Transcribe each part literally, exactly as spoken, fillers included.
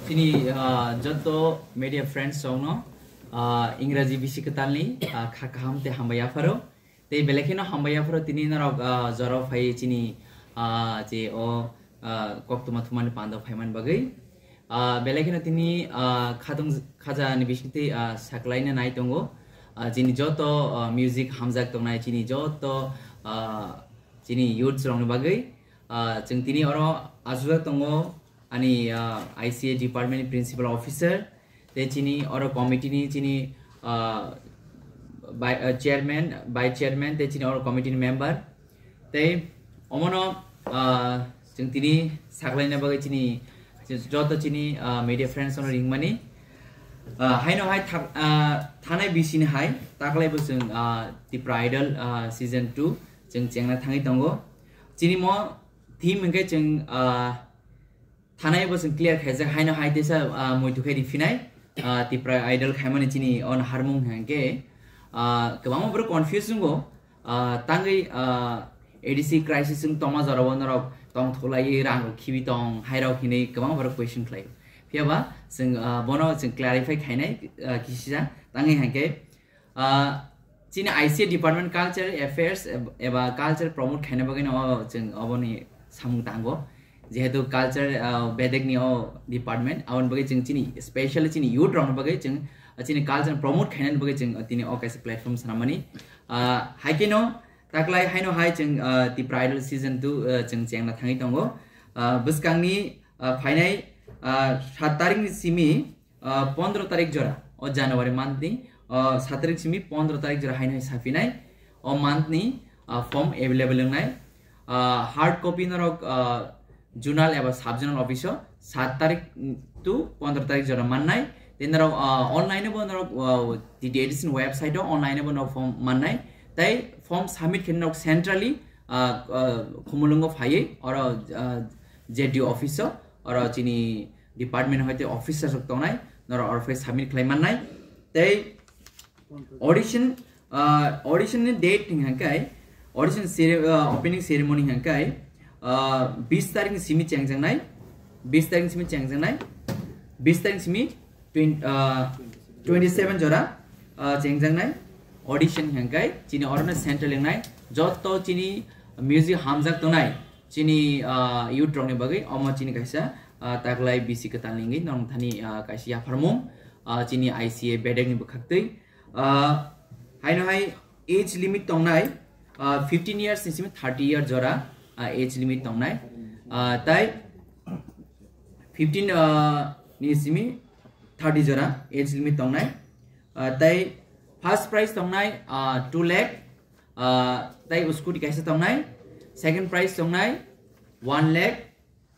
Chini, ah, joto media friends rokno, ah, Ingraji bisi kwtalni, ah, kha kaham tei hambai yapharo. Tei belai kheno hambai yapharo tini norok, ah, jorao phai chini, ah, je o, ah, koktwma thumani pando phaiman bagwi. Ah, belai kheno tini, ah, khatung khaja ni bisingtwi, ah, saklaina nai tongo. Ah, chini joto, ah, music hamjak tongnai chini joto, ah, chini youths rokni bagwi. Ah, chwng tini oro achukjak tongo ani, ah, I C A department ni principal officer, tei chini oro committee ni chini, ah, bai-, ah, chairman, vice chairman, tei chini oro committee ni member. Tei omono, ah, chwng tini saklaina bagwi chini joto chini, ah, media friends rokno ringmani. Ah, haino hai thak-, ah, thanai bisini hai taklaibo chwng, ah, Tipra Idol, ah, season two chwng chengna thangwi tongo. Chini mo theme hwnkhe chwng, ah, thanai bo chwng clear khaijak, haino hai teisa, ah, muitu khe riphinai, ah, Tipra Idol khaimani chini o naharmung hwnkhe, ah, kwbangma borok confuse wngo, ah, tangwi, ah, A D C crisis wng tongma jorao norok tongthoklaiwi rang rok khibi tong, hai rok hinwi kwbangma borok question khlaio. Phiyaba chwng, ah, bono chwng clarify khainai, ah, kisisa tangwi hwnkhe, ah, chini I C A department culture affairs eb-, eba culture promote khaina bagwi no o chwng oboni samung tango. Jehetu culture, ah, bedek ni o department, aboni bagwi chwng chini specially chini youth rokni bagwi chwng, ah, chini culture promote khainani bagwi chwng, ah, tini o kaisa platform swnamani. Ah, hai khe no taklai haino hai chwng, ah, Tipra Idol season two, ah, chwng chengna thangwi tongo. Ah, bwskangni, ah, phainai, ah, sat tarikni simi, ah, pondro tarik jora, o January month ni, ah, sat tarik simi pondro tarik jora haino hai saphinai, o month ni, ah, form available wngnai. Ah, hard copy norok, ah, zonal eba sub zonal office o sat tarik to pondro tarik jora mannai. Tei norok, ah, online bo norok, ah, T T A D C ni website o online bo norok form mannai. Tei form submit khe norok centrally, ah, ah, Khumulwngo phaiwi oro, ah, Z D O office o, oro chini department hoite officer rok tongnai, norok oro phai submit khlai mannai. Tei audition, ah, audition ni date hwnkhe, audition cere-, ah, opening ceremony hwnkhe, ah, bis tarik ni simi chengjaknai, bis tarik ni simi chengjaknai, bis tarik ni simi twen-, ah, twenty seven jora, ah, chengjaknai audition hwnkhe chini orono central wngnai joto chini music hamjak tongnai chini, ah, youth rokni bagwi omo chini kaisa, ah, taklai bisi kwtal ni wngwi norok thani, ah, kaisa yapharmung, ah, chini I C A bedek ni bwkhaktwi. Ah, haino hai age limit tongnai, ah, fifteen years ni simi thirty year jora, ah, age limit tongnai. Ah, tai fifteen, ah, ni simi thirty jora age limit tongnai. Ah, tai first prize tongnai, ah, two lakh, ah, tai scooty kaisa tongnai. Second prize tongnai one lakh,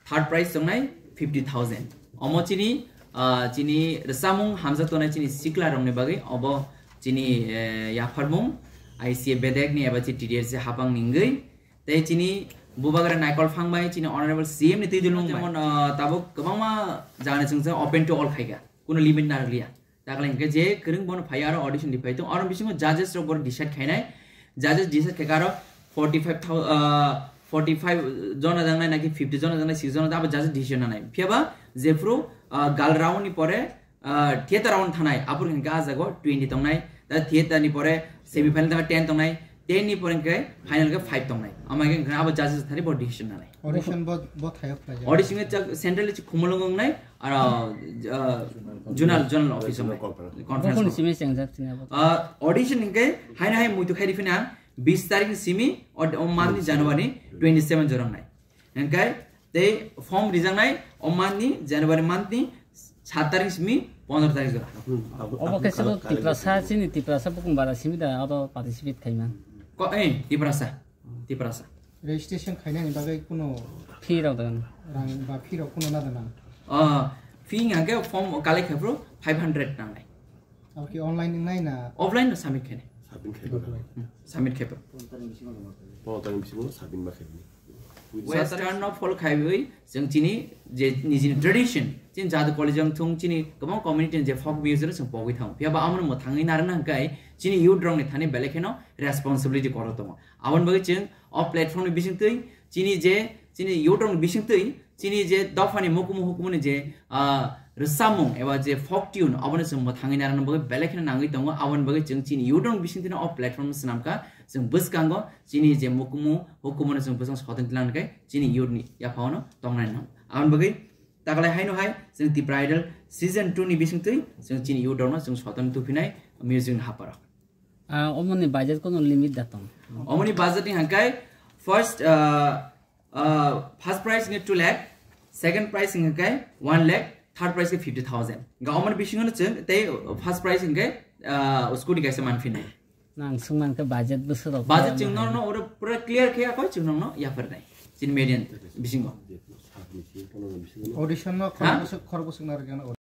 third prize tongnai fifty thousand. Omo chini, ah, chini rwchapmung hamjak tongnai chini sikla rokni bagwi obo chini, eh, yapharmung I C A bedek ni eba chi T D S C hapang ni wngwi. Tei chini bubagra Naikol Phangbai chini honorable C M ni twi dulung bai. Jemon, ah, tabuk kwbangma jagani chwngsa open to all khaika, kuno limit narwkliya. Taklai hwnkhe je kwrwng bono phai aro audition di phai tong, aro bisingo judges rok bono decide khainai, judges decide khaika aro forty five thousand, ah, forty five jona jangnai naki fifty jona jangnai, six jona abo judges decision nanai. Phiyaba jephru, ah, gal round ni pore, ah, theater round thanai, aphuru hwnkhe ah jago twenty tongnai, da theater ni pore semi final tangkha ten tongnai, ten ni pore hwnkhe final khe five tongnai. Ama hwnkhe abo judges thani bo decision nanai. Audition bo, bo thaio khlai. Audition khe chak central chi Khumulwng wngnai, aro, ah, zonal, zonal office wngnai. Conference. Bokon simi chengjak chini abo. Ah, audition hwnkhe haino hai muitu khairi phina bis tarik ni simi o, o month ni January twenty seven jora wngnai. Hwnkhe tei form rijaknai o month ni January month ni sat tarik simi pondro tarik jora. Obo khe sabo Tiprasa chini Tiprasa bukung bara simi da abo participate khaima. Ko, eh, Tiprasa. Tiprasa. Registration khainani bagwi kuno fee rok da? Rang ba fee rok kuno na da nang? Ah, fee hwnkhe form collect khaphuru five hundred nangnai. Abo ki online wngnai na? Offline no submit khainai. Submit khainai. Hmm, submit khaipha. Pondro tarik bisingo submit ma khainai. Western no follow khaiwi chwng chini je nijini tradition, chini jadu college wng thung, chini kwbang community ni je folk music no chwng pogwi thango. Phiya ba amo no mwthangwi narwkna hwnkhe chini youth rok ni thani belai kheno responsibility kotor tongo. Aboni bagwi chwng o platform ni bisingtwi chini je chini youth rok ni bisingtwi Chini je dophani mukumu hukumuni je, ah, rwchapmung eba je folk tune, obono chwng mwthangwi narwkna bagwi belai kheno nangwi tongo. Aboni bagwi chwng chini youth rok bisingtwino o platform swnamkha, chwng bwskango chini je mukumu hukumuno chwng bwskango soton tilang khe chini youth ni yaphano tongnai nang. Aboni bagwi taklai haino hai chwng Tipra Idol season two ni bisingtwi chwng chini youth rokno chwng soton tuphinai music ni haparo. Ah, omoni budget kono limit da tong? Omoni budget ni hangkai first, ah, ah, first prize ni two lakh, second prize ni hangkai one lakh, third prize ke fifty thousand. Ga omoni bisingo no chwng tei first prize hangkai, ah, scooty kaisa manphinai. Nang sungman ke budget bwswk rok budget chwng no no oro pura clear khe akoi chwng no no yapharnai. Chin median bisingo. Audition no Ha? Khorok bwswk, khorok bwswk narwkna.